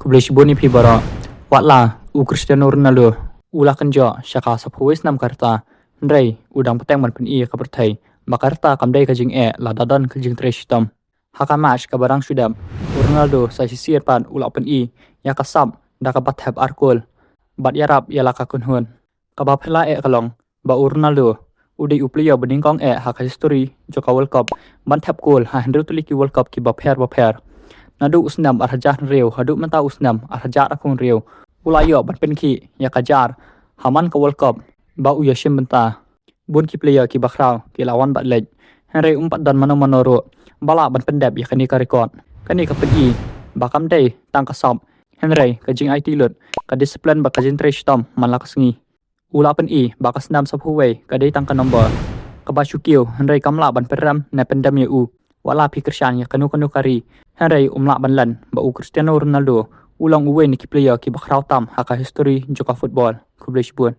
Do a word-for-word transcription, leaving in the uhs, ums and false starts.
Khublei shibun ïa phi baroh. Wat la u Cristiano Ronaldo u la kynjoh sha ka saphew wei snem ka rta, hynrei u dang bteng ban pyni ïa ka pyrthei ba ka rta kam dei ka jingeh lada don ka jingtrei shitom. Ha ka match kaba dang shu dep, u Ronaldo sa shisien pat u la pyni ïa ka sap da kaba thep ar kol bad ïarap ïa la ka kynhun. Kaba phylla eh ka long ba u Ronaldo u dei u player ba nyngkong eh ha ka history jong ka World Cup ban thep kol ha hynriew tylli ki World Cup kiba pher ba pher. Naduh u snem ar hajar hynriew haduh mynta u snem ar hajar arphew hynriew, u la ïoh ban pynkhih ïa ka jar ha man ka World Cup ba u ïashim bynta. Bun ki player kiba khraw ki la wan bad leit, hynrei um pat don mano mano ruh ba lah ban pyndep ïa kane ka record. Kane ka pyni ba kam dei tang ka sap, hynrei ka jingaiti lut, ka discipline bad ka jingtrei shitom man la ka sngi. U la pyni ba ka snem saphew wei ka dei tang ka nombor kaba shu kiew, hynrei kam lah ban pynrem ne pyndem ïa u. Wat la phi kyrshan ïa kano kano ka ri, hynrei um lah ban len ba u Cristiano Ronaldo u long uwei na ki player kiba khraw tam ha ka history jong ka football. Khublei shibun.